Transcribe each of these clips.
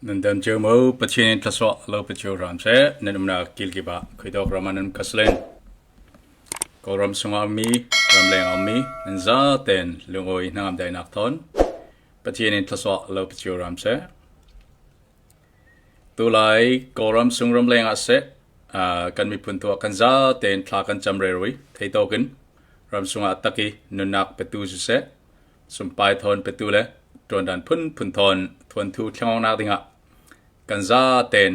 Nan dam cio maw? Pathian in thluachuah lo pe cio hram seh. Nan umnak kilkip ah khuidawk ram ah nan kaslen. Kawlram chungah ummi, ramleng ah ummi, nan zaten lungawi hnangam daihnak thawn. Pathian in thluachuah lo pe cio hram seh. Tulai Kawlram chung ramleng ah seh, kan miphun tuah kan zaten thla kan cam rerui, thei tawkin ram chungah taki nunnak petu siseh, sumpai thawn petu le ṭuandan phunphun thawn thuanthu thlengawngnak dingah kan zaten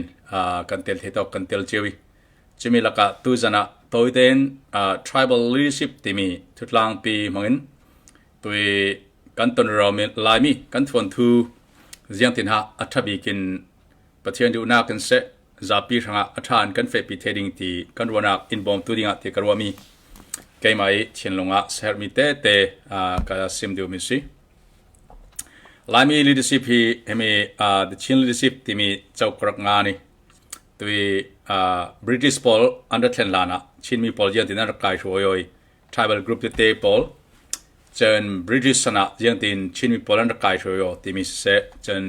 kan tel thei tawk kan tel cio i cumi lakah tuzan ah tawitein tribal leadership timi thutlangpi hmangin tui kan ton laimi kan thuanthu ziangtin ha a ṭha bik in Pathian duhnak in seh zapi hrangah a ṭha in kan fehpi the ding ti kan ruahnak in bawmtu dingah ti ka ruahmi keimah i thinlung ah sermi tete ka sim duhmi si. Laimi leadership hi hemi the Chin leadership timi cauk rak nga ni tui British pawl an rat thlen hlan ah Chinmi pawl jiang tin an rak kai hruai oi tribal group tete pawl cun British sana jiang tin Chinmi pawl an rak kai hruai o timi siseh cun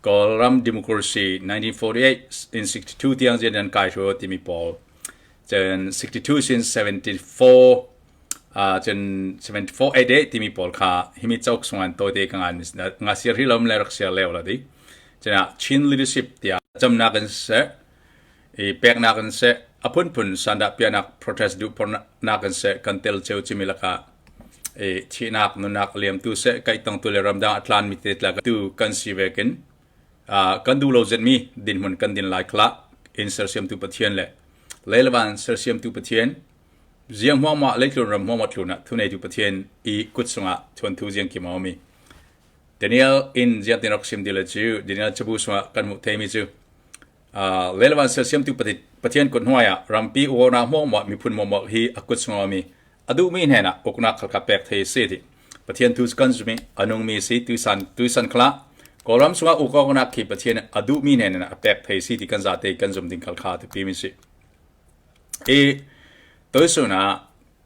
Kawlram democracy 1948 in 62 tiang jian an kai hruai timi pawl cun 62 sin 74 cun 74 8 timi pawl kha himi cauk sungan tawite ka ngan nga siar hi lom le rak siar leo la di cuna Chin leadership tiah camnak in seh i peknak in seh a phunphun sandah pianak protest duh nak in seh kan tel cheu chimi laka i thihnak nunak liamtu seh kai tongtu le ramdang atlan mi te tla tu kan si vekin kan duh lo zetmi dinhmun kan din lai khla in sersiamtu Pathian le leilavan sersiamtu Pathian ziang huangma leitlun ram huangma tlun ah thuneitu Pathian i kut sungah thuanthu ziang kim a um i Daniel in ziang tin rak sim dile cu Daniel cabu sungah kan hmuh theimi cu leilavan sersiamtu Pathian kut hnuai ah rampi uona hmuangma miphun muangma hi a kut sungah mi a duhmi hnenah uknak kha pek thei si ti Pathian tu kan zumi anungmi si tuisan tuisan khla Kawlram chungah ukawknak khi Pathian a duhmi hnenah a pek thei si ti kan zate kan zum ding khal kha ti pi mi si i tuisun ah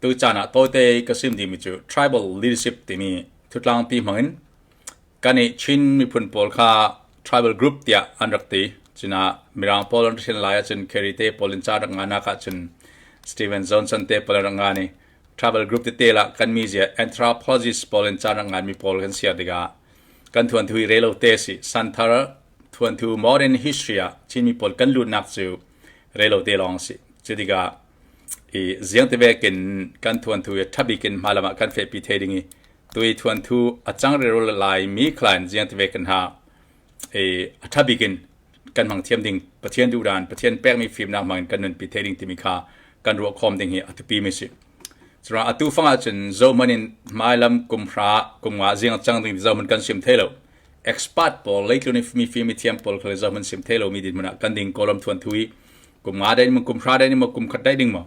tu caan ah tawite ka sim dimi cu tribal leadership timi thutlang pi hmangin kan i Chin miphun pawl kha tribal group tiah an rak ti. Cuna Mirang pawl an ṭhen lai ahcun Kerry te pawl in ca rak nganak ahcun Steven Johnson te pawl an rak ngan i tribal group tete lah kan mi zia anthropologist pawl in ca rak nganmi pawl kan siar tikah kan thuanthu hi relo te si santhar thuanthu modern history ah Chinmi pawl kan lutnak cu relo te lawng si. Cu tikah i ziang te vekin kan thuanthu hi ṭhabik in hmalam ah kan fehpi the ding i tui thuanthu a cang rero lai mi khlain ziang te ve kan ha e a tha bikin kan hmang thiam ding Pathian duhdan Pathian pekmi fimnak hmang in kan nunpi the ding timi kha kan ruah khawm ding hi a tupi mi si cura atu fangah cun zohman in hmailam kum hra kum nga ziang cang ding zohman kan sim the lo expert pawl leitlun mi fim mi thiam pawl khale zohman sim the lo mi din hmunah kan ding kolam thuan thui kum nga dai kum hra dai mo kum khat dai ding mo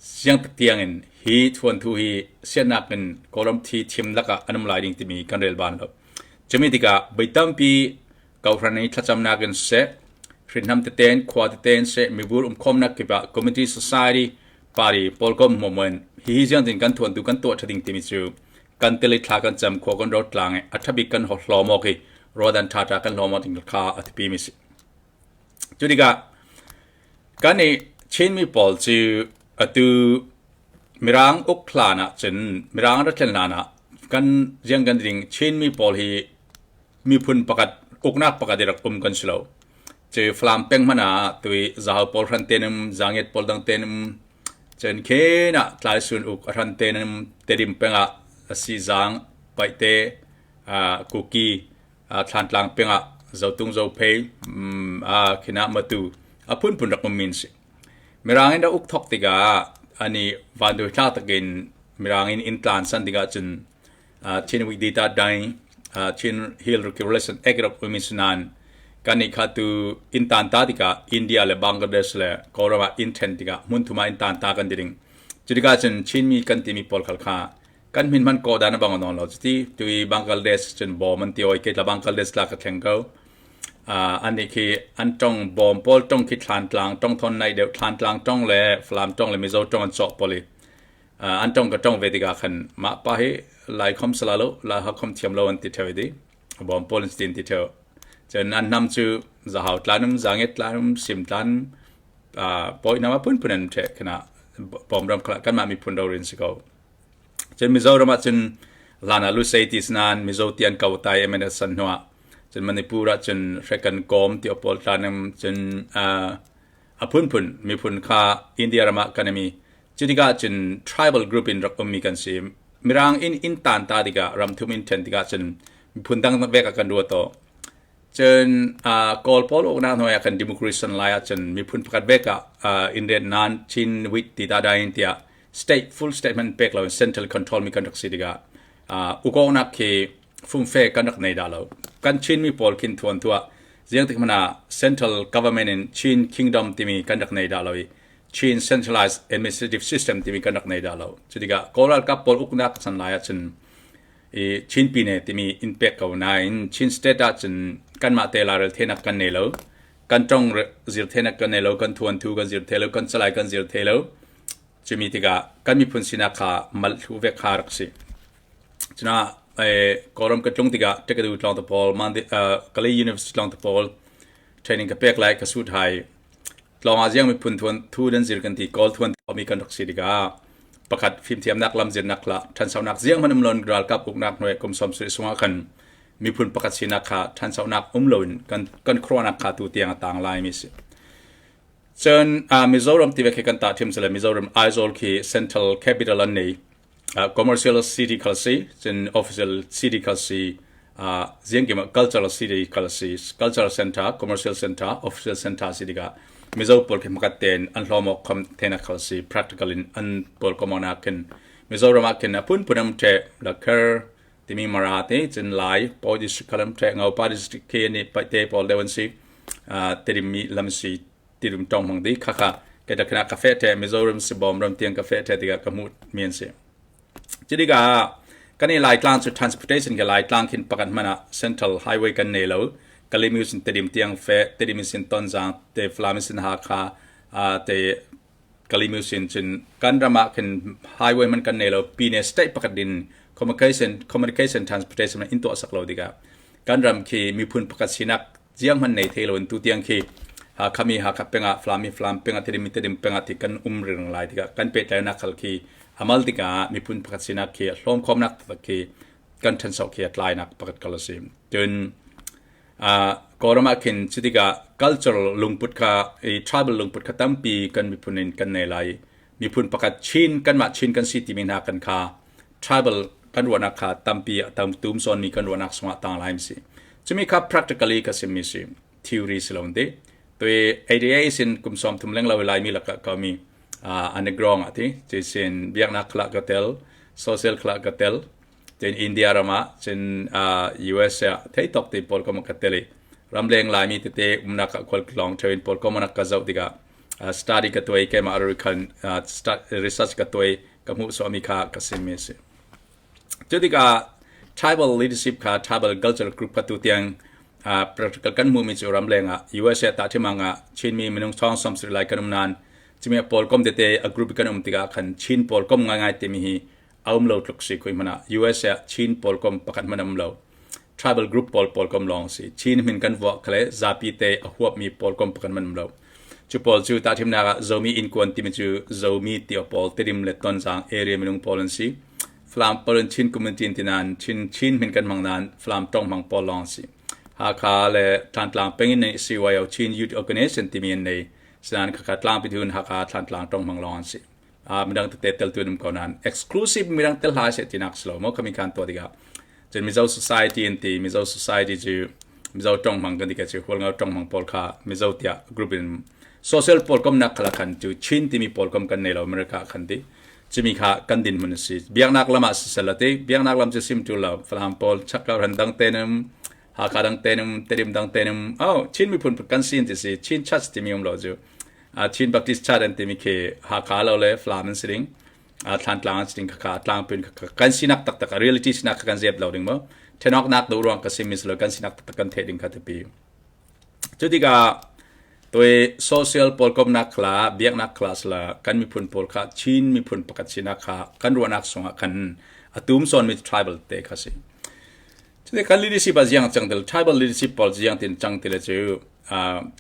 Siang tiang in hi thuanthu hi siannak in Kawlram thi thim lakah an um lai ding timi kan rel ban lo. Cumi tikah voi tampi kohhran i thlacamnak in siseh, hrinhnam teten, khua teten seh, mibur umkhawmnak kip ah community society party pawl kom hmuamuen hi hi ziang tin kan thuantu kan tuah ṭha ding timi cu kan tili thla kan cam khua kan rot tlang i a ṭhabik kan hlawm awk hi rawdan ṭha ṭha kan hlawm awk ding kha a thipi mi si. Cu tikah kan i Chinmi pawl cu atu Mirang uk hlan ah cun Mirang rat thlen hlan ah kan rian kan ding Chinmi pawl hi miphun pakhat uknak pakhat i rak um kan si lo. Cu Falam peng hmanh ah tui Zahau pawl hran ten um, Zangiat pawl dang ten um, cun khen ah Tlaisun uk a hran ten um, Tedim peng ah Sizang, Paihte, Kuki, Thlantlang peng ah Zotung Zophei khin ah Matu a phunphun rak um min si. Mirang in rak uk thok tikah ani vanduai thlak takin Mirang in inn tlan san tikah cun Chin Week Data Dai Chin Hill Regulation Act rak um in nain kan i kha tu inn tan ta tikah India le Bangladesh le Kawlram ah inn then tikah hmun thum ah inn tan ta kan ti ding. Cu tikah cun Chinmi kan timi pawl khal kha Kan min hmanh kawh dan a bang nawn lo cuti tui Bangladesh cun bawm an ti oi ke tla Bangladesh tla ka thleng ko. An nih khi an tong bawm pawl tong khi thlan tlang tong thon nai deuh thlan tlang tong le Falam tong le Mizo tong an cawh poli. An tong ka tong ve tikah khan mah pa hi lai khom sala lo la ha khom thiam lo an ti theo di. Bawm pawl an tin ti theo. Cun an hnam cu Zahau tlan um, Zanget tlan um, Sim tlan pawi nama phunphun an ṭheh khina Bawmram khala kanmah miphun rorin si ko. Cun Mizoram ah cun hlan ah Lusei ti si nain Mizo ti an ko tai MNS san hnuah cun Manipur ah cun Hrekan Kawm ti pawl tlan um cun a phunphun miphun kha India ram ah kan i mi. Cu tikah cun tribal group in rak ummi kan si. Mirang in inn tan ta tikah ramthum in ṭhen tikah cun miphun dang vek ah kan ruat aw. Cun Kawl pawl uknak hnuai ah kan democracy lai ahcun miphun pakhat vek ah inn rian nan Chin wit ti da da in tiah state full statement pek lo in central control mi kan rak si tikah ukawknak khi fumfe kan rak nei dah lo. Kan Chin mi pawl khin thuan tuah ziang tik hmanh ah central government in Chin kingdom timi kan rak nei dah lo i Chin centralized administrative system timi kan rak nei dah lo. Cu tikah Kawl ralkap pawl uknak san lai ahcun i Chin Pine timi in pek ko nain Chin state ahcun kanmah te lairel thenak kan nei lo. Kan tong zir thenak kan nei lo, kan thuan thu kan zir the lo, kan calai kan zir the lo. Cumi tikah kan miphun sinak kha mal thlu vek kha rak si. Cuna Kawlram ka tlung tikah Tekadu tlawng te pawl, Kalay University tlawng te pawl training ka pek lai ka suit hai. Tlawng ah ziang miphun thuan thu dan zir kan ti kawl thuan mi kan rak si tikah pakhat fimthiamnak lam zirnak la ṭhanchonak ziang hmanh um loin ralkap uknak hnuai kum 70 sungah khan miphun pakhat sinak kha ṭhanchonak um loin kan kan khuaruahnak kha tu tiang a tang lai mi si. Cun Mizoram ti ve khi kan tah ṭhim sile Mizoram Aizawl khi central capital an nei. Commercial city khal si, cun official city khal si, ziangkim ah cultural city khal si, cultural center, commercial center, official center si tikah Mizo pawl khi hmakat tein an hlawm awk kham thena khal si, practical in an pawl common ah khin Mizoram ah khin a phunphun am ṭhe Lakher timi Mara te cun Lai Pawi district khal am ṭhe Ngopa district khi ni paite pawl deuh an si Tedim mi lam si tirum tong hmang di kha kha ke da khana ka fe the Mizoram sibom ram tiang ka fe the tikah ka hmuh mi an si. Cutikah kan i Laitlang cu transportation ke Laitlang khin pakat hmanh ah Central Highway kan nei lo. Kalaymyo sin Tedim tiang fe Tedim sin Tonzang te Falam sin Hakha te Kalaymyo sin cun kan ram ah khin highway man kan nei lo. Pine state pakhat din communication transportation in tuah sak lo tikah kan ram khi miphun pakhat sinak ziang hmanh nei thei loin tutiang khi Hakha mi Hakha pengah Falam mi Falam pengah Tedim mi Tedim pengah ti kan um ring lai tikah kan pehtlaihnak khal khi amal tikah miphun pakhat sinak khi hlawmkhawmnak taktak khi kan ṭhanso khi a tlainak pakhat kal a si. Cun Kawlram ah khin cu tikah cultural lungput kha i tribal lungput kha tampi kan miphun in kan nei lai. Miphun pakhat Chin kanmah Chin kan si timi hna kan kha tribal kan ruahnak kha tampi a tam tum sawnmi kan ruahnak sungah tang lai si. Cumi kha practically ka simmi si theory si lo ti. Tui ADA sin kum som thum leng lo lai mi laka ka mi underground ati chi sin biaknak khala ka tel social khala ka tel chin India rama chin USA thei tok ti pol ko ka tel i ramleng lai mi tete umnak ka khol klong thewin pol ko manak ka zau tikah study ka tuai ke ma khan research ka tuai ka hmuh sawhmi kha ka simmi a si. Cu tikah tribal leadership kha tribal cultural group kha tutiang practical kan hmuhmi cu ramleng ah USA tahthimang ah Chinmi minung thong 70 lai kan um nain cumi pawl kom tete a group kan um tikah khan Chin pawl kom ngaingai timi hi a um lo tluk si khoi hmanh ah USA ah Chin pawl kom pakhat hmanh a um lo. Tribal group pawl pawl kom lawng si. Chin min kan vuah khale zapi te a huapmi pawl kom pakhat hmanh um lo. Cu pawl cu tahthimnak ah Zomi innkuan timi cu Zomi ti pawl Tedim le Tonzang area minung pawl an si. Falam pawl in Chin community in ti nain Chin Chin min kan hmang nain Falam tong hmang pawl lawng an si. Hakha le Thantlang peng in CYO Chin Youth Organization timi an nei. Sinain khakha tlangpi thun Hakha Thantlang tong hmang lawng an si. Midang tete tel tu um ko nain exclusive midang tel hlah seh tinak si lo maw khami khan tuah tikah cun Mizo society an ti Mizo society cu Mizo tong hmang kan ti ka cu Hualngo tong hmang pawl kha Mizo tiah group in social pawl komnak khala khan cu Chin timi pawl kom kan nei lo America khan ti cumi kha kan din mun si biaknak lam ah sisel ati biaknak lam cu sim tu lo Falam pawl chakka ran dang te num Hakha dang te num Tedim dang te num oh Chin miphun kan sin ti si Chin Church timi um lo cu Chin Baptist Church an timi khi Hakha lo le Falam an si ding Thlantlang an si ding khakha tlangpin khakha kan sinak taktak reality sinak kha kan zep lo ding mo thenok nak do ruang ka sim lo kan sinak taktak kan the ding kha tapi cu tikah toi social pawl komnak kla biaknak class la kan miphun pawl kha Chin miphun pakhat sinak kha kan ruahnak sungah kan atum son mi tribal te kha si. Cuti kan leadership ah ziang cang til tribal leadership pawl ziang tin cang ti le cu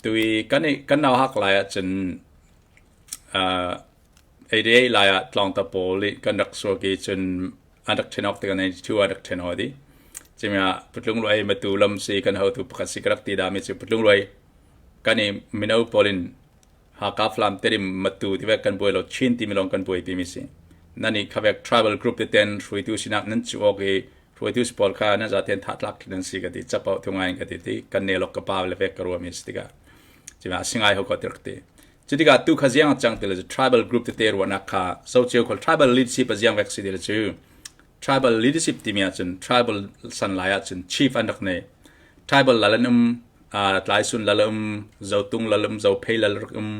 tui kan i kan nau hak lai ahcun 88 lai ah tlawngta pawl i kan rak suak i cun an rak ṭhen awk tikah 92 ah rak ṭhen hawi dih. Cimi ah putlung luai matu lam si kan hotu pakhat si ka rak ti dami cu putlung luai kan i mino pawl in Haka Falam Tedim Matu ti vek kan buai lo Chin timi lawng kan buai pimi si. Nan i khavek tribal group te ten hruaitu sinak nan cu awk i hruaitu pawl kha nan zaten tha tlak nan si ka ti chapau thu ngai ka ti ti kan ne lok ka pa le vek ka ruami si tikah cima singai ho ko tirk ti. Cutikah tu kha ziang cang ti le tribal group tete ruahnak kha socio khol tribal leadership a ziang vek si ti le cu tribal leadership timi ahcun tribal san lai ahcun chief an rak nei tribal lal an um tlaisun lal um zotung lal um zophei lal rak um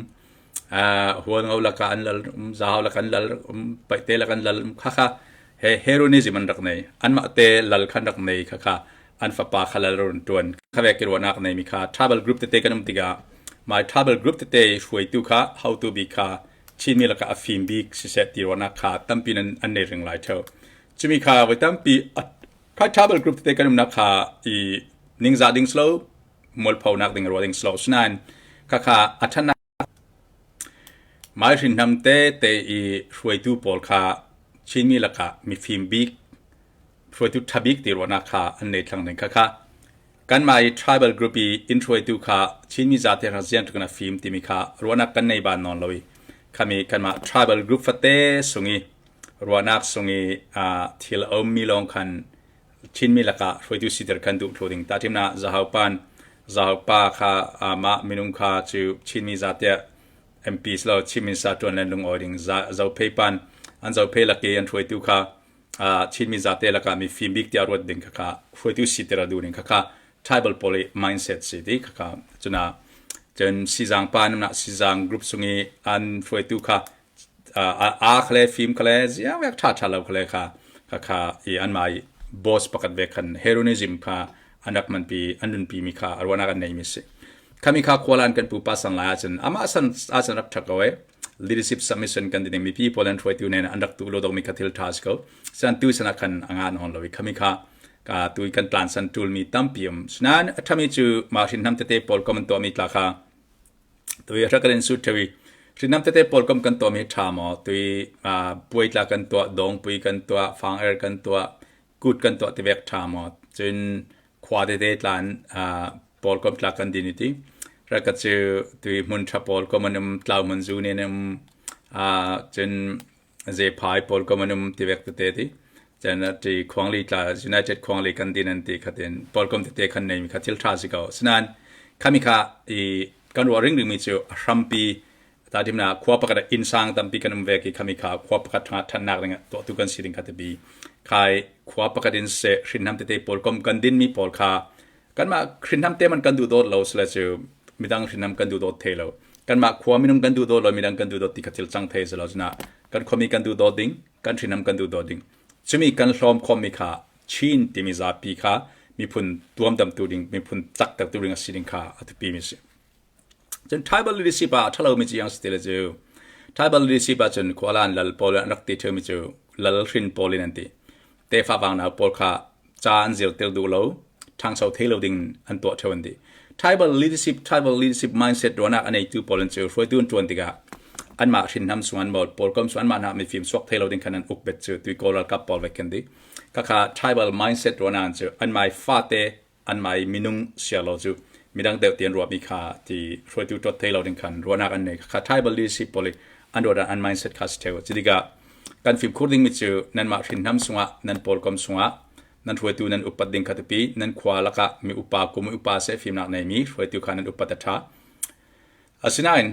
hualngo laka an lal um zahau laka an lal um paihte laka an lal um kha kha he heroism an rak nei anmah te lal khan rak nei kha kha an fapa kha lal run tuan kha ve ki ruahnak nei mi kha tribal group tete kan um tikah my tribal group tete hruaitu kha hotu bik kha Chinmi lakah a fim bik siseh ti ruahnak kha tampi nan an nei ring lai theo chumi kha voi tampi kha tribal group tete kan umnak kha i ningzah ding slo mualphonak ding ruah ding slo sinain kha kha a thanak mai hrin te te i hruaitu pawl kha Chinmi lakah mifim bik hruaitu ṭha bik ti ruahnak kha an nei thlang ding kha kha kanmah i tribal group i inn hruaitu kha Chinmi zate rak zian tuk in a fim timi kha ruahnak kan nei ban nawn lo i khami kanmah tribal group fate sung i ruahnak sung i thil a ummi lawng khan Chinmi lakah hruaitu siter kan duh thlu ding. Tahṭimnak Zahau pan Zahau pa kha mah minung kha cu Chinmi zate MP silo Chin Minister ṭuan len lungawi ding Zophei pan an Zophei lak i an hruaitu kha Chinmi zate lakah mi fim bik tiah ruat ding khakha hruaitu siter a duh ning khakha tribal poli mindset si ti khakha cuna cun sizang pa na sizang group sung i an hruaitu kha a khle fim khle ziang vek tha tha lo khle kha khakha i an mai boss pakhat ve khan heroism kha an rak man pi an nun pi mi kha arwana kan nei mi si khami kha khwalan kan pu pa san lai ahcun amah san ahcun rak thak ko e leadership submission kan ti ding mipi pawl an hruaitu nen an rak tu lo dok mi kha thil tha si ko san tu sana khan anga an hon lo i khami kha ka tu kan tlan san tul mi tampi um sinan a thami chu ma hrin nam tete pawl kom to mi tla kha tui rakalin su thewi hrinam tete pawl kom kan to mi tha mo tui puai tla kan to dong pui kan to fang er kan to kut kan to ti vek tha mo cun khua tete tlan pawl kom tla kan din ti raka cu tui hmun tha pawl kom an um tlau mun zu ne um cun zephai pawl kom an um ti vek tete ti cun ti khuangli tla United khuangli kan din an ti khatin pawl kom tete khan nei mi kha thil tha si ko sinan khami kha i kan ruah ring ring mi cu a hrampi ta dimna khua pakhat inn sang tampi kan um ve ki khami kha khua pakhat thanga thannak ding to tu kan si ding kha te bi khai khua pakhat in se hrinham tete pawl kom kan din mi pawl kha kanmah hrinham te man kan du dot lo sila chu midang hrinham kan du dot the lo kanmah khua minung kan du dot lo midang kan du dot ti kha thil chang the selo chuna kan khomi kan du dot ding kan hrinham kan du dot ding chumi kan hlawm khom mi kha Chin timi zapi kha miphun tuamdam tu ding miphun cak ter tu ding a si ding kha a thupi mi si. Cun tribal leadership ah a ṭhalo mi cu yang si ti le cu tribal leadership ah cun khualan lal pawl an rak ti ṭheumi cu lal hrin pawl in an ti. Tefa vangnak pawl kha ca an zirtir duh lo, ṭhangcho thei lo ding an tuah ṭheo an ti. Tribal leadership, tribal leadership mindset ruahnak a neitu pawl an cu hruaitu an ṭuan tikah anmah hrinhnam sung an mawl pawl kom sung anmah hna mifim suak thei lo ding khan an uk bet cu tui kawl ralkap pawl vek khan di. Khakha tribal mindset ruahnak an cu anmai fate anmah i minung siar lo cu midang deuh ti an ruahmi kha ti hruaitu ṭot thei lo ding khan ruahnak an nei kha tribal leadership pawl i an ruahdan an mindset kha si theo cu tikah kan fimkhur dingmi cu nanmah hrinhnam sungah nan pawlkom sungah nan hruaitu nan upat ding kha tipi nan khua lakah mi upa kum upa seh fimnak neimi hruaitu kha nan upat a ṭha asinain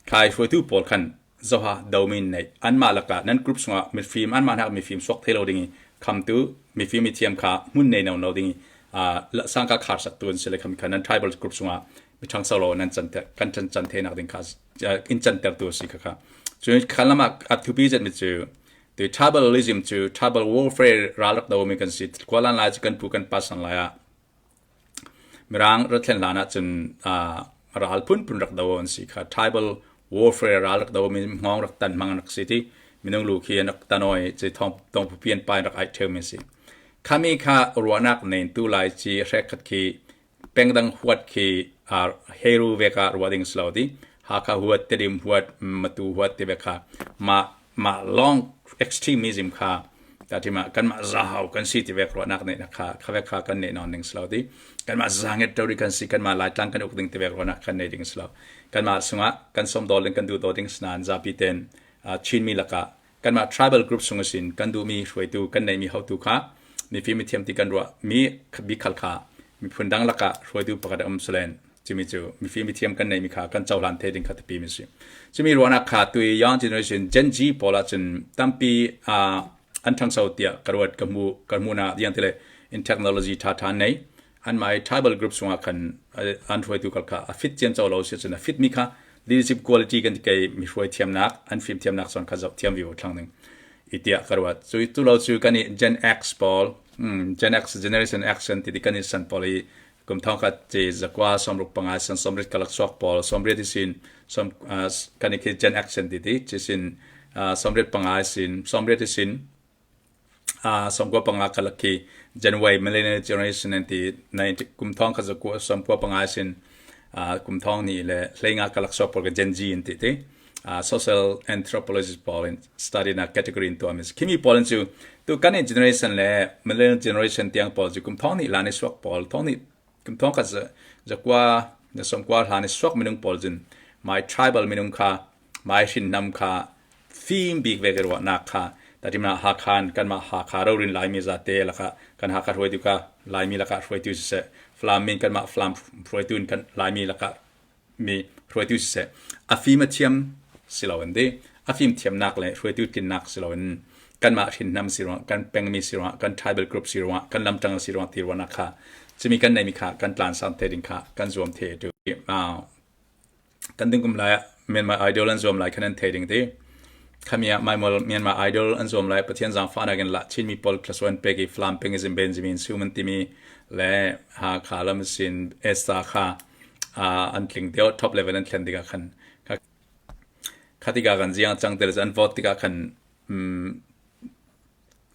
Thlai hruaitu pawl khan zoha domin nei anmah lakah nan group sungah mifim anmah hnak mifim suak thei lo ding i khamtu mifim mithiam kha hmun nei no lo ding i sangka khar sak tu an si le kham kha nan tribal group sungah miṭhang solo nan can kan chan chan the nak ding kha in can ter tu si kha kha cun khan lama a thupi zet mi cu tu tribalism cu tribal warfare ral rak do mi kan si kualan lai cu kan pu kan pa san lai ah Mirang rat thlen hlan ahcun ral phunphun rak do an si kha. Tribal warfare ral rak do mi hngawng rak tan hmang an rak si ti. Minung lu khi an rak tan oi ci thong tongpupi an pa in rak ai ṭheu mi si. Khami kha ruahnak nen tu lai ci hrekhat khi pengdang huat khi heru ve ka ruah ding si lo ti. Hakha huat, Tedim huat, Matu huat ti ve kha ma ma long extremism kha ta ti ma kanmah zahau kan si ti vek ruahnak ne kha kha vek kha kan ne non ding si lo ti. Kanmah zanget tori kan si, kanmah Laitlang kan uk ding ti vek ruahnak kan nei ding si lo. Kanmah sungah kan som dol in kan du do ding sinan zapi ten Chinmi lakah kanmah tribal group sung asin kan duhmi hruaitu kan neimi hotu kha mifim mithiam ti kan ruah mi bikhal kha miphun dang lakah hruaitu pakhat a um selen cumi cu mifim mithiam kan neimi kha kan cohlan the ding kha tapi mi si. Cumi ruahnak kha tui young generation Gen Z pawl ah cun tampi an ṭhangso tiah ka ruat, ka hmu ka hmu na diang tile in technology tha tha nei an mai tribal group sungah khan an hruaitu kal kha a fit ciam cho lo si cun a fit mi kha leadership quality kan kei mi hruai thiamnak an fim thiamnak son kha zoh thiam vi thlang ning itia ka ruat. Cu tu lo cu kan i Gen X pawl, Gen X, Generation X an ti kan i san pawl i kum thong khat ci zakwa 65 san 80 kalak chuak pawl 80 sin som kan i khi Gen X an ti ti ci sin 85 sin 80 sin 95 kalak khi Gen Y, millennial generation an ti kum thong khat zakua 95 sin kum thong ni le hleinga kalak chuak pawl ka Gen Z an ti ti. Social anthropologist pawl in study na category in tuah mi khimi pawl in cu tu kan in generation le millennial generation tiang pawl cu kum thong ni lan i suak pawl thong ni kum thong khat zakua na somkua hlan i suak minung pawl cun my tribal minung kha mai hrin nam kha fim bik ve ruah nak kha tatimna Hakhan kanmah Hakha rorin Laimi zate laka kan Hakha hruaitu ka Laimi laka hruaitu siseh, Falam min kanmah Falam hruaitu in kan Laimi laka mi hruaitu siseh, a fim a thiam si lo in di a fim thiamnak le hruaitu tlinnak si lo in kanmah hrinnam si ruang, kan pengmi si ruang, kan tribal group si ruang, kan lamtang si ruang ti ruangnak kha cimi kan neimi kha kan tlan sang te ding kha kan zuam the tu. Kan ding kum lai ah Myanmar Idol an zuam lai khan an thei ding ti. Khami ah Maimol Myanmar Idol an zuam lai Pathian zaangfahnak in lah Chinmi pawl thlasuan pek i Falam Pengism Benjamin Suman timi le Hakha lam sin Esther kha an tling deuh, top level an thlen tikah khan kha tikah kan ziang cang tel an vote tikah khan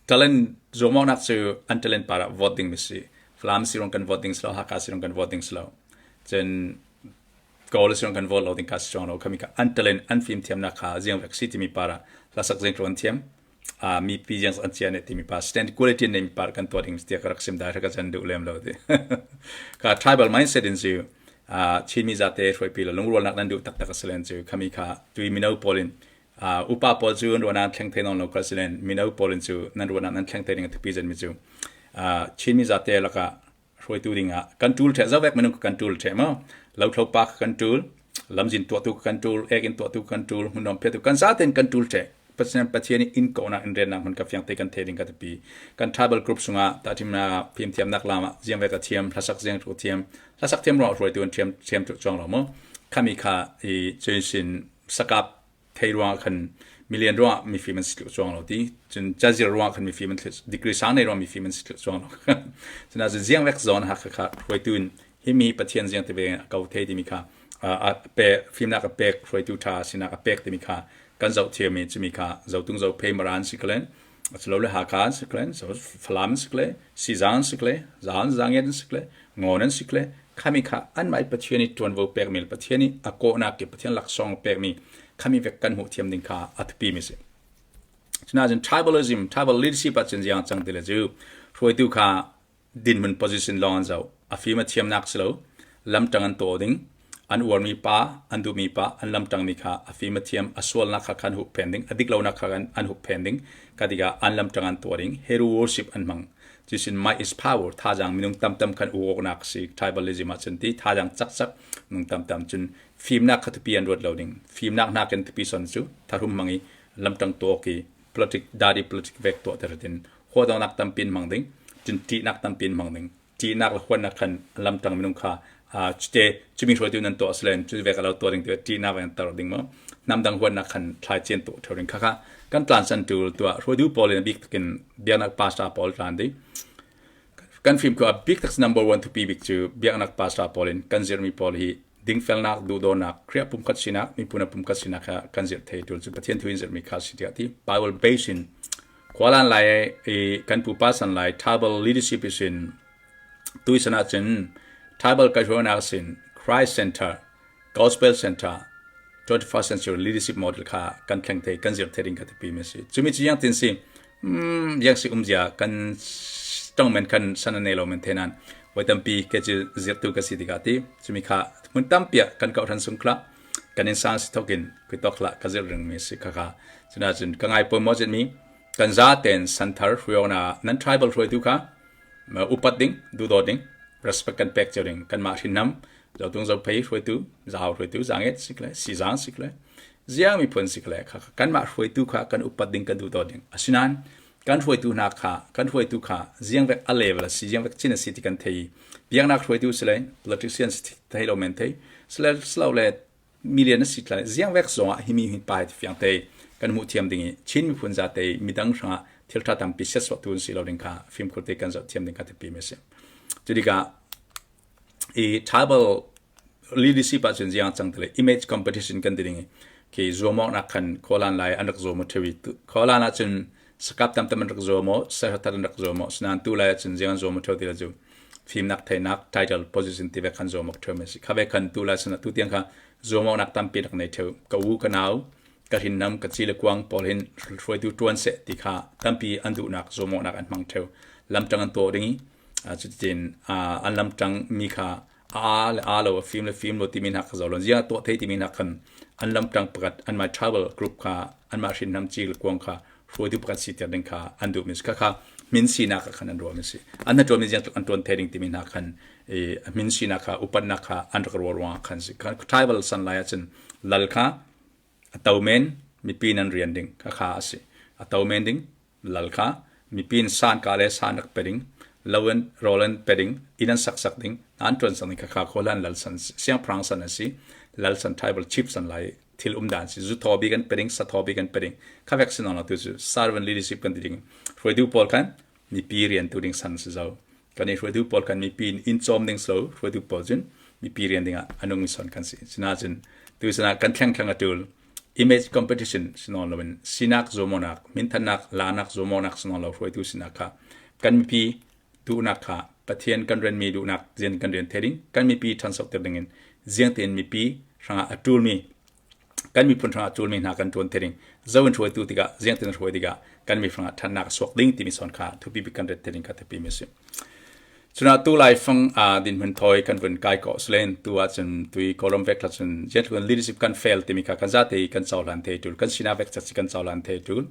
talent zuamawknak cu an talent par ah vote ding mi si. Falam sirong kan vote ding si lo, Hakha sirong kan vote ding si lo. Cun Kawl sirong kan vote lo ding ka si chuang lo. Khami ka an talent an fim thiamnak kha ziang vek si timi par ah hlasak zing an thiam mi pi ziang an chia ne timi pa stand quality ne mi par kan tuah ding tiah ka rak sim dai ka chan duh lem lo ti ka tribal mindset in cu Chinmi zate hruaipi le lungrualnak nan duh taktak a si len cu khami kha tui mino pawl in upa pawl cu an ruahnak thleng thei non lo kha silen mino pawl in cu nan ruahnak nan thleng thei ding a thupi zen mi cu Chinmi zate lakah hruaitu ding ah kan tul the zawek minung kan tul the mo lothlo pa kan tul lamzin tuahtu kan tul ek in tuahtu kan tul hmunom phetu kan zaten kan tul the Pathian Pathian in ko na in ren nak hun ka fiang te kan the ding ka pi kan tribal group sunga ta thim na phim thiam nak lama ziang ve ka thiam hlasak ziang tu thiam hlasak thiam ro hruaitu an thiam thiam tu chuang lo mo khami kha i chuin sin sakap thei ruangah khan milian ruangah mifim an si tluk chuang lo ti. Cun cazir ruangah khan mifim an degree sang nei ruangah mifim an si tluk chuang lo. Cun ah ziang vek zawn ha kha kha hruaitu in himi Pathian ziang te ve a ko thei timi kha a pe fimnak a pek hruaitu tha sinak a pek timi kha kan zoh thiam i cumi kha zotung zo phei maran si kalen asilole Hakha an si kalen so Falam an si kale Sizang an si kale Zaan Zangiat an si kale Ngon an si kale khami kha anmah i Pathian i ṭuanvo pekmi le Pathian i a kawhnak i Pathian laksawng pekmi khami vek kan hmuh thiam ding kha a thupi mi si. Cunain tribalism, tribal leadership ah cun ziang cang ti le cu hruaitu kha dinhmun position lawng an zoh. A fim a thiamnak si lo. Lamṭang an taw ding. An uarmi pa, an duhmi pa, an lamṭangmi kha a fim a thiam, a sualnak kha khan hupphen ding, a dik lonak kha an hupphen ding. Ka tikah an lamṭang an tuah ding. Hero worship an hmang. Cusin might is power, thazaang minung tamtam khan uawknak si tribalism ah cun ti thazaang cakcak minung tamtam cun fimnak kha thupi an ruat lo ding. Fimnak nakin thupi son cu tharum hmang i lamṭang tuak i politic dadi politic vek tuah ter tin huadawnak tampin hmang ding, cun ṭihnak tampin hmang ding. Ṭihnak le huatnak khan lamṭang minung kha cute cumi hruaitu nan tuah silen cu vek alo tuah ding tu ṭihnak an tar ding mo namdang huatnak khan thlai cian tu ṭheu ding kha kha kan tlan san tu tuah hruaitu pawl in bik takin biaknak pastor pawl tlan ding kan film ko a big tak number one thupi bik cu biaknak pastor pawl in kan zirmi pawl hi dingfelnak duhdawnak Khrih pumkhat sinak miphun pumkhat sinak kha kan zirh thei tul cu Pathian thu in zirhmi kha si tiah ti Bible based in. Khualan lai i kan pupa san lai tribal leadership sin tuisan ahcun tribal kaihruainak sin Christ Center, Gospel Center, 21st century leadership model kha kan thleng thei kan zir thei ding kha tipi mi si. Cumi cu yang tin si yang si umzia kan tong men kan san nei lo men thenan voi tampi ke cu zirtu ka si tikah ti cumi kha hmun tampi ah kan kauhran sung khla kan in sang si thokin kuitok la ka zir ring mi si kha kha cuna cun ka ngai poi mo mi kan za ten santhar hruiona nan tribal hruaitu kha upat ding dudo ding respect kan pek cio ding kan mah hrinnam zotung zo phei hruaitu zau hruaitu zanget sikle si zang sikle ziang mi phun sikle kha kan mah hruaitu kha kan upat ding kan dudo ding asinan kan hruaitu hna kha kan hruaitu kha ziang vek a level a si ziang vek chin a si ti kan thei biaknak hruaitu sile politician thei lo men thei sile slow le million a si tla ziang vek zong ah himi hi pa ti fiang te kan hmuh thiam ding i Chin miphun za te midang hrangah thil tha tampi set suah tu si lo ding kha fimkhur te kan zoh thiam ding kha ti pi me si cutikah i tribal leadership ahcun ziang cang tile image competition kan ti ding i khi zuamawk nak khan khualan lai an rak zuam thewi khualan ahcun sakap tam tam an rak zuam serhatat an rak zuam sinan tu lai ahcun ziang an zuam theo ti la cu fimnak theinak title position ti ve khan zuam theo me si kha ve khan tu lai sana tu tiang kha zuamawk nak tampi rak nei theo ka u ka nau ka rinnam ka chi le kuang pawl hin hruaitu tuan se ti kha tampi an duhnak zuamawk nak an hmang theo lamtang an to ding i cutin an lamtang mi kha a le a lo a fim le fim lo timi hna kha zo lo zia tuah thei timi hna khan an lamtang pakhat an mah travel group kha an mah hrin nam chi le kuang kha hruaitu pakhat si ter ding kha an duh mi kha kha min sinak khan an ruah mi si an na tuan mi ziang an tuan thei ding timi hna khan i min sinak kha upatnak kha an rak ruah ruang khan si tribal san lai ahcun lal kha a to men mipi nan rian ding kha kha a si a to men ding lal kha mipi in san ka le san rak pe ding lo in rawl in pe ding inn an sak sak ding an tuan sang ding kha kha khualan lal san siangpahrang san an si lal san tribal chief san lai thil um dan si zu thaw bik an pe ding sa thaw bik an pe ding kha vek sin tu cu servant leadership kan ti ding hruaitu pawl khan mipi rian tu ding san si zo kan i hruaitu pawl kan mipi in cawm ding so hruaitu pawl cun mipi rian ding ah anung mi son kan si sina cun tu sana kan thleng thleng atul image competition sinon loin sinak zomonak minthannak lanak zomonak sinon lo hruaitu sinak kha kan mipi duhnak kha Pathian kan renmi duhnak zian kan rian the ding kan mipi ṭhansok ter ding in ziang tein mipi hrangah a ṭulmi kan miphun hrangah ṭulmi hna kan ṭuan the ding zo in hruaitu tikah ziang tein hruai tikah kan miphun hrangah ṭhatnak a suak ding timi son kha thupi bik kan ret the ding kha thupi mi a si. Cuna tu lai fang a dinhmun thoi kan vun kai ko slen tu ahcun tui Kawlram vek cun gentleman leadership kan fail timi kha kan zate kan cohlan the tul kan sina vek chat kan cohlan the tul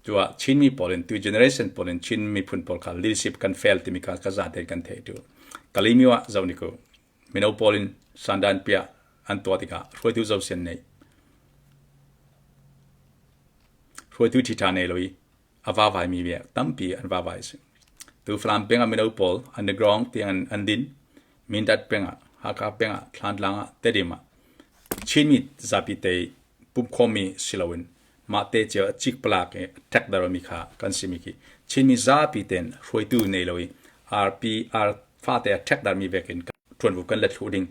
tua Chinmi pawl in tu generation pawl in Chin miphun pawl kha leadership kan fail timi kha ka zate kan the tul Kalimi wa zo ni ko mino pawl in sandan pia an tua tikah hruaitu zo sian nei hruaitu thi tha nei loi a vavai mi ve tampi an vavai si. Tu Falam peng ah mino pawl underground tiang an, an din. Mindat peng ah, Hakha peng ah, Thlantlang ah, Tedim ah Chinmi zapi te pumkhawmmi si loin mah te cio a cik palak i tek daro mi kha kan si mi khi Chinmi zapi ten hruaitu nei lo i RP R fate a tek dar mi vekin ṭuanvo kan let thlu ding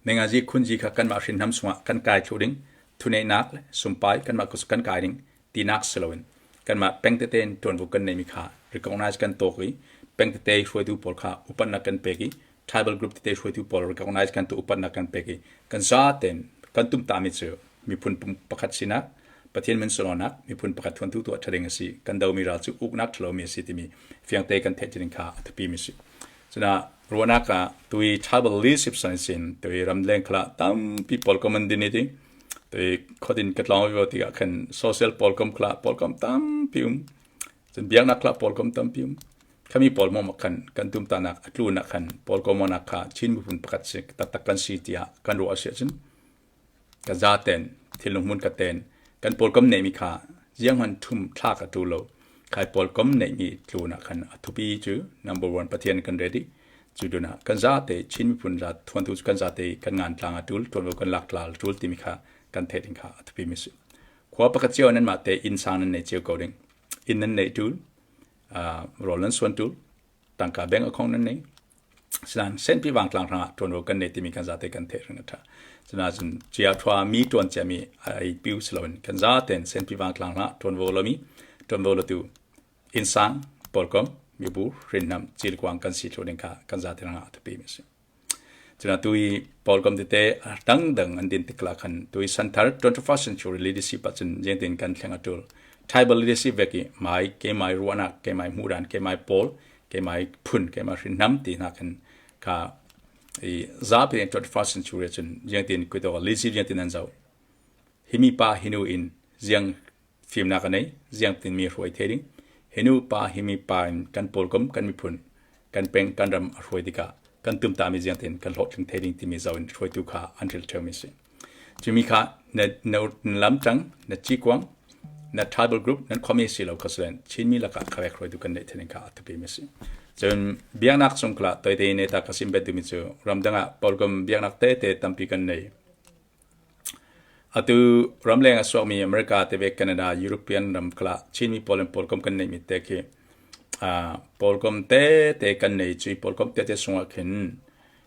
Mengazi khunzi kha kanmah hrinnam chungah kan kai thlu ding thuneihnak le sumpai kanmah kan kai ding tinak si loin kanmah peng tete in ṭuanvo kan neimi kha recognize kan tawk i peng tete hruaitu pawl kha upatnak kan pek i tribal group tete hruaitu pawl recognize kan tu upatnak kan pek i kan zaten kan tumtami cu miphun pakhat sinak Pathian min sulonak miphun pakhat thuantu tuah ṭha ding a si kan domi ral cu uknak ṭhalomi a si timi fiangte kan theih ding kha a thupi mi si cuna ruahnak ah tui tribal leadership san sin tui ramleng khala tampi pawl common din ti tui khodin ka tlong vi tikah khan social pawl kom khala pawl kom tampi um cun biaknak khala pawl kom tampi um khami pawl mo khan kan tum ta nak atlu nak khan pawl kom nak kha Chin miphun pakhat si taktak kan si tiah kan ruah si cun Ka zaten thinlung hmun ka ten kan pawlkom neihmi kha zianghman thum thla ka tu lo. Khai pawlkom neihmi tlun ah khan a thupi cu number one Pathian kan ready. Cu dun ah kan zate Chin miphun za thuantu cu kan zate kan ngan tlang a tul tuanvo kan lak tla tul timi kha kan theih ding kha a thupi mi si. Khua pakhat cio nan mah te inn sang nan nei cio ko ding. Inn nan nei tul, rawl nan suan tul, tangka bank account nan nei sinan senpi wangtlang hrangah ṭuanvo kan nei timi kan zate kan theih ring a ṭha cuna cun chia thua mi ṭuan cia mi ai piu siloin kan zaten senpi wangtlang hrangah ṭuanvo lomi ṭuanvo lotu Innsang, pawlkom, mibu, hrinnam, cilkuang kan si thlu ding kha kan zate rangah a thupi mi a si. Cuna tu i pawlkom tete dangdang an din tikla khan tu i santhar 21st century leadership ah cun jengtin kan thleng a tul. Tribal leadership vek i mai keimai ruahnak, keimai hmuhdan, keimai pawl, keimai phun, keimai hrinnam ti hna khan kha i zapi 21st century cun jengtin kuito leadership jengtin an zo. Himi pa hinu in ziang fimnak a nei, ziangtin mi hruai thei ding. Hi nu pa hi mi pa in kan pawlkom, kan miphun, kan peng, kan ram a hruai tikah kan tumtami ziangtin kan hlawhtling thei ding timi zo in hruaitu kha an ril ṭheumi si. Cumi kha na, na, na lamṭang, na cikuang, na tribal group, nan khuami si lo kha silen Chinmi lakah kharek hruaitu kan neih thei kha a thupi mi si. Cun biaknak chung kala toite neta ka sim bet mi cu ramdang ah pawlkom biaknak tete tampi kan nei. Atu ramleng a suakmi America te ve Canada, European ram kala Chinmi pawl in pawlkom kan neihmi te khi pawlkom tete kan nei cui pawlkom tete sungah khin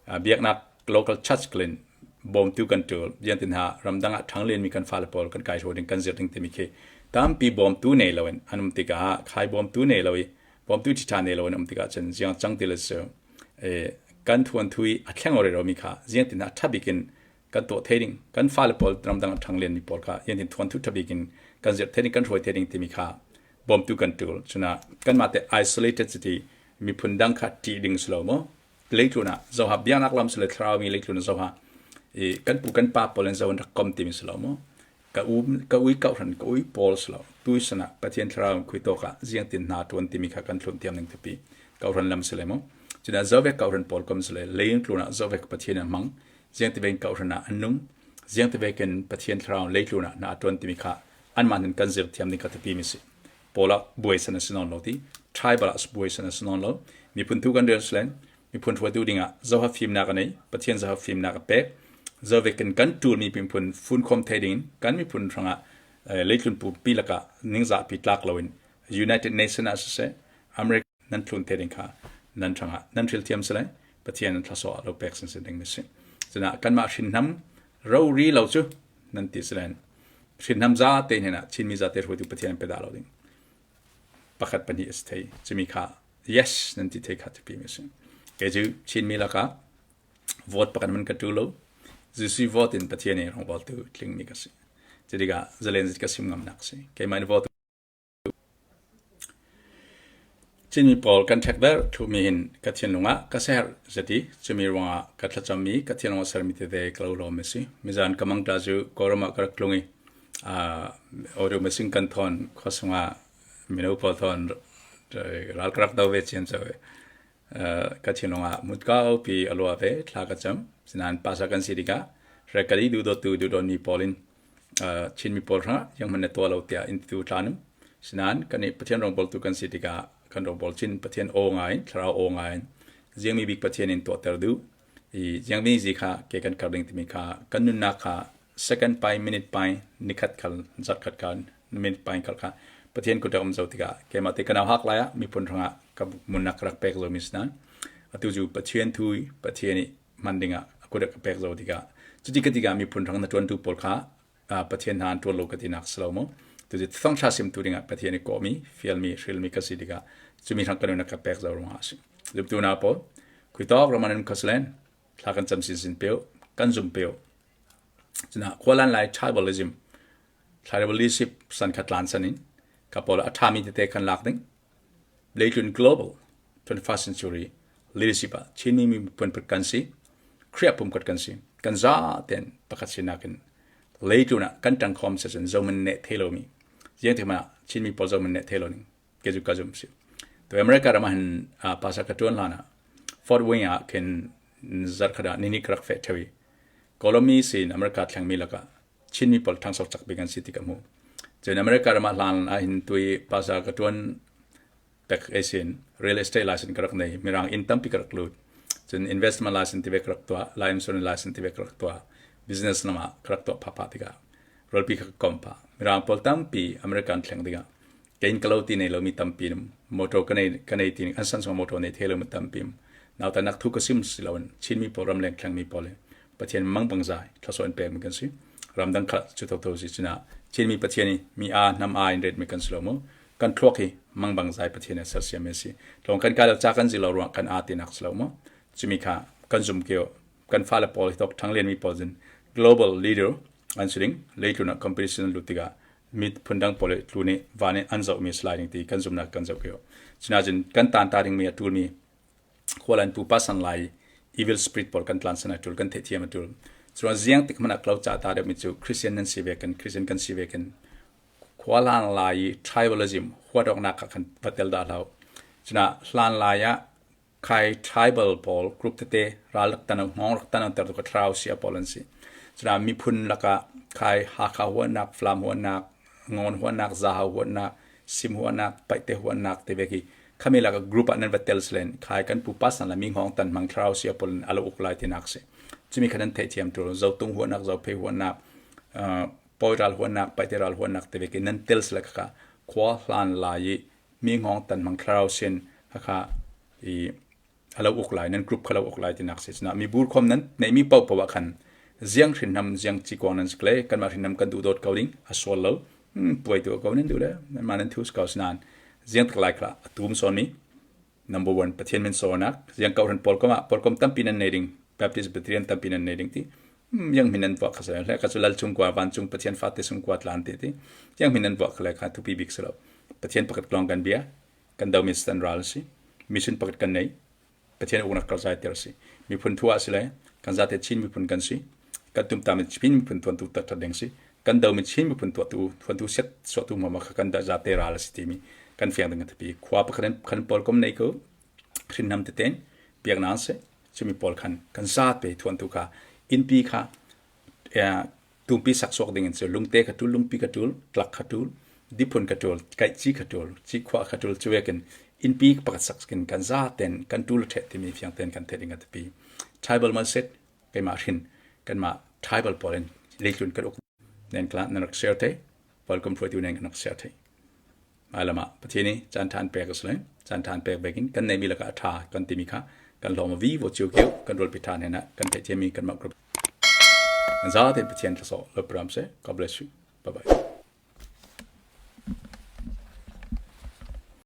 biaknak local church klin bawmtu kan tul jiantin ha ramdang ah ṭhanglenmi kan fale pawl kan kai ding kan zir ding timi khi tampi bawmtu nei loin an um tikah khai bawmtu nei lo i bawmtu ṭhiṭha nei loin um tikah cun ziang cang ti le su kan thuan thui a thleng ore romi kha ziang tin ha ṭhabik in kan tuah thei ding kan fale pawl ramdang a ṭhang lenmi pawl kha yantin thuan thu ṭhabik in kan zirh thei ding kan hruai thei ding timi kha bawmtu kan tul cuna kanmah te isolated city miphun dang kha ṭih ding si lo maw leitlun ah zoha biaknak lam sile thlarau mi leitlun zoha i kan pu kan pa pawl in zo an rak kom timi si lo maw ka u ka ui ka hran ka ui pawl si lo tu sana pathian thlarau khui tawk ah ziang tin hna tuan timi kha kan thlun tiam ning thipi ka hran lam sile mo cuna zovek ka hran pawl kom sile leing tlun ah zovek pathian mang ziang ti ven kohhran ah an nung ziang ti vekin Pathian thlarau leitlun ah na ṭuan timi kha anmah nin kan zir thiam ding kha tipi mi si pawl ah buai san a si nawn lo ti tribal ah buai san a si nawn lo miphun thu kan rel slen miphun hruaitu dingah zoha fimnak a nei Pathian zoha fimnak a pek zovekin kan ṭul mi miphun funkhom thei ding kan miphun hrangah leitlun pu pi lakah ningzah pi tlak loin United Nation ah siseh America nan tlun te ding kha nan hrangah nan hril thiam sile Pathian nan thlasaw lo pek sin sin ding mi si cuna kanmah hrinnam rori lo cu nan ti silen hrinnam za te hnen ah Chinmi za te hruaitu Pathian pe da lo ding pakhat pahnih is thei cumi kha yes nan ti thei kha tipi mi si ke cu Chinmi lakah vote pakhat man ka tu lo Jesuh vote in Pathian i rawng tu tling mi ka si cutikah zalen ka sim ngam nak si keimah in vote Chinmi pawl kan ṭhekdarh ṭhumi hin ka thinlung ah ka siaherh zati. Cumi ruangah ka thlacammi, ka thinlung a sermi tete ka lo lawm a si. Mizan ka mangṭa cu Kawlram ah ka rak tlung i audio machine kan thawn khua sungah mino pawl thawn ral ka rak do ve ciamco i ka thinlung ah mutkaupi a lua ve, thla ka cam. Sinain pasa kan si tikah rekali duhdawtu duhdawtmi pawl in Chinmi pawl hrangah zeihmanh na tuah lo tiah in tu tlanum. Sinain kan nih Pathian rawngbawltu kan si tikah kan rawngbawl chin Pathian aw ngai in, thlarau aw ngai in ziangmi bik Pathian in tuahter duh. I ziangmi zi kha ke kan kar ding timi kha kan nunnak kha second pai minute pai nikhat khal zarkhat kha minute pai khal kha Pathian kut um zo tikah keimah te kanau hak lai ah miphun hrangah ka munnak ka rak pek zo mi sinan atu cu Pathian thu Pathian i hman dingah a kut ka pek zo tikah cuti ka tikah miphun hrang na ṭuantu pawl kha Pathian hna an ṭuan lo ka tinak si lo mu tuzi thawngṭha simtu dingah Pathian i kawhmi fialmi hrilmi ka si tikah cumi hrang kan ka pek zo ruangah a si zumtu na pawl khuitawk roman in khoslen thla kan cam sin sin peu kan zum peu cuna khualan lai tribalism tribalism san khat lan san in ka pawl a ṭhami tete kan lak ding Leitlun global 21st century leadership ah Chinmi miphun kan si, Khrih pumkhat kan si. Kan za ten pakhat sinak in leitlun ah kan ṭangkhawm se cun zoman ne thei lomi ziang thema Chinmi pawl zoman ne thei lo ning ke zu ka zum si. To America ram ah hin pasa ka ṭuan hlan ah Fort Wayne ah khin zarkhat ah nini ka rak feh ṭheu i Kawlami sin America thlengmi lakah Chinmi pawl ṭhangso cak bik an si ti ka hmuh. Cun America ram ah hlan ahhin tui pasa ka ṭuan pek sin real estate license ka rak nei. Mirang inn tampi ka rak lut. Cun investment license ti ve ka rak tuah, life insurance license ti ve ka rak tuah. Business lam ah ka rak tuah phahphah tikah rolpi kha ka kom phah. Mirang pawl tampi American thleng dingah kein ka lo ti nei lomi tampi motor ka nei ka nei ti an san song motor nei the lomi tampi nauta nak thu ka sim si loin Chinmi pawl ramleng thlengmi pawl Pathian mang bang zai thlaso an pek mi kan si ramdang kha chu tho tho si china Chinmi Pathian i mi a nam a in ret mi kan si lo mu kan thluak hi Mangbang zai Pathian he sersiam a si. Tlawng kan kai lo ca kan zilo ruang kan aa tinak si lo maw? Cumi kha kan zum kio kan fale pawl hi tok ṭhanglian mi pawl zin global leader an si ding leitlun ah competition lut tikah mit phundang pawl tlu nih van in an zoh mi slai ding ti kan zumnak kan zoh kio. Cunacun kan tan ta ding mi a tul mi khualan pupa san lai evil spirit pawl kan tlan san a tul kan theihthiam a tul. Cuan ziang tik hmanh ah klo ca ta deuh mi cu Christian nan si ve kan Christian kan si ve kan khualan lai i tribalism huat awknak kha kan va tel dah hlah. Cuna hlan lai ah khai tribal pawl group tete ral rak tan hngawng rak tan ter tu ka thlarau sia pawl an si. Cuna miphun lakah khai Hakha huanak, Falam huanak, Ngon huanak, Zahau huanak, Sim huanak, Paihte huanak te ve ki khami laka group ah nan va tel selen khai kan pupa san la mi hngawng tan hmang thlarau sia pawl alo uk lai tinak si. Chumi khan an theihthiam tu Zotung huanak, Zophei huanak, Pawi ral huanak, Paihte ral huanak te ve ki nan tel sele kha khua hlan lai i mi hngawng tan hmang thlarau sin kha i alo uk lai nan group kha lo uk lai tinak si cuna mi bur khom nan nei mi pau pau ah khan ziang hrinnam ziang chi kuang nan sikle kanmah hrinnam kan duh dawt ko ding a sual lo puai tu ko nan duh le nan ma nan thus ko sinan ziang tak lai kha atum son mi number one Pathian min sonak ziang ko ran pol kom ah pol kom tampi nan nei ding Baptist Presbyterian tampi nan nei ding ti yang min nan vuak kha le ka chu lal chung kwa van chung Pathian fa te sung kwa tlan te ti yang min nan vuak kha le kha thupi bik selo Pathian pakhat klong kan bia kan do mi stan ral si mission pakhat kan nei Pathian uknak kar zai ter si miphun thua si le kan zate Chin miphun kan si kan tum ta mi Chin miphun tuan tu tat ding si kan do mi Chin miphun tu tu thuan tu set so tu ma kha kan da zate ral si ti mi kan fiang ding tapi khua pakhat khan pol kom nei ko hrin nam te ten biak nan se chumi pawl khan kan za te thuan tu kha innpi kha tumpi sak suak ding in cu lungte kha tul lungpi kha tul tlak kha tul diphun kha tul kaihci kha tul cikhua kha tul cuvekin innpi pakhat sak kin kan za ten kan tul the timi fiang ten kan the ding a tapi tribal man set keimah hrin kanmah tribal pawl in leitlun kan uk nen kla nan rak share te welcome hruaitu nen kan rak share te Hmailei ah Pathian i caan ṭha an pek a si lai. Caan ṭha an pek bekin kan neihmi lakah a ṭha kan timi kha kan hlawm a vi vo cio kio kan rualpi ṭha hnen ah kan theih ciami kanmah group. An zatein Pathian thlasawh lo pram seh. God bless you. Bye bye.